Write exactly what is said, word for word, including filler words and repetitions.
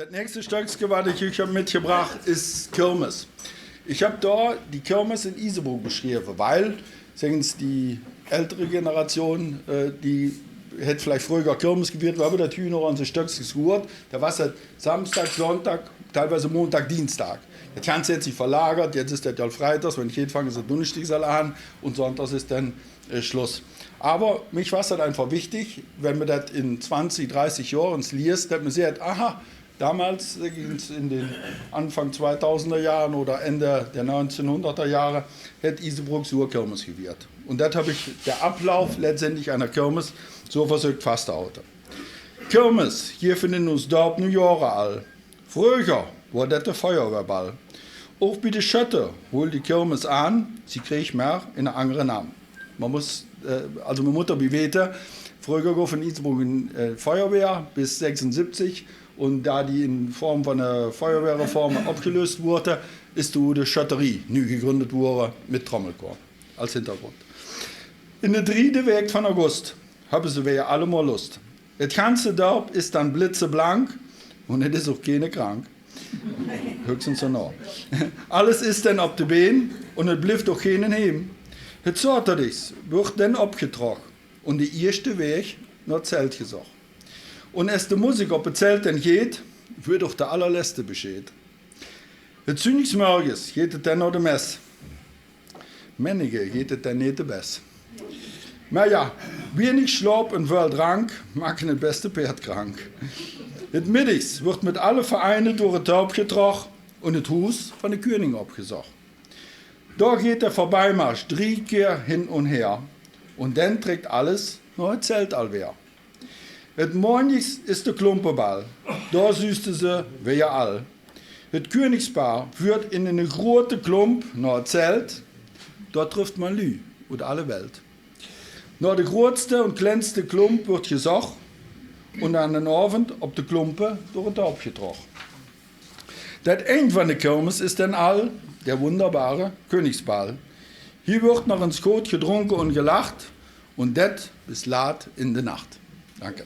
't Nächste Stöckske, wat ich uch hab mitgebrach, is Kirmes. Ich hab do die Kirmes in Isenbrook beschreve, weil, seggens die ältere Generation, äh, die hät vleicht fröher Kirmes gefiert, mer hant dat hie noch an de Stöckskes gehuurt, do wor dat Samsdag, Sonndag, teilweis Mondag, Dingsdag. Dat hant sich jetz verlagert, jetz is dat jo Freidags, wann ich jeet, fange se Dunnersdags al aan un Sonndags is dann, äh, Schluss. Aver mich wor dat einfach wichtig, wann mer dat in zwanzig, dreißig Johr ens liest, dat mer seht, aha, domols, äh, in de Anfang zweitausender Johre oder Enn der neunzehnhunderter Johre, hät Isenbrook su e Kirmes gefiert. Un dat hab ich, der Ablauf letztendlich vun ener Kirmes, su versöcht fasttohalte. Kirmes, hie finne mer us Dörp nu Johre al. Fröher wor dat de Feierwehrball. Och bei de Schötte holt die Kirmes aan, se krigg mer ene angere Naam. Mer muss, äh, also mer muss dobei wete, fröher gov 't in Isenbrook, äh, Feierwehr bes sechsunsibbzig un do die in Form vun ene Feierwehrreform opgelöst wurre, is doe de Schötterie nu gegründt worre mit Trommelchor als Hintergrund. In de driede Wäak vun August hant se wiejer allemol Lust. 't Ganze Dörp is dann blitzeblank un 't is och kiener krank. Höchstens so noch. Alles is dann op de Been un 't blifft och kiener heem. 't Saterdigs wurd dann opgetroch un de ieeschte Wäag noh 't Zelt gesoch. Un es de Musik op 't Zelt dann geet, wurd och de allerleschte bescheed. 't Sünndigsmörges geet 't dann noh de Mess. Männige geet 't dann neet de bess. Mer jo, wienig Schlaop un väöl Drank maache 't beste Peerd krank. 't Middigs wurd mit alle Vereine durch 't Dörp getroch un 't Hoes vun de Künning opgesoch. Do geet der Vorbeimarsch drie Kehr hin un her un dann treckt alles noh 't Zelt alweer. 't Morjens is de Klumpeball, do sühs de se wiejer al. 't Künningspaar führt in ene grote Klump noh 't Zelt, do trifft mer Lü ut alle Welt. Noh de grootste un kleinste Klump wurd gesoch un an den Ovend op de Klumpe durch 't Dörp getroch. Dat Enj vun de Kirmes is dann al der wunderbare Künningsball. Hie wurd noch ens good gedrunke un gelacht un dat bes laat in de Nacht. Danke.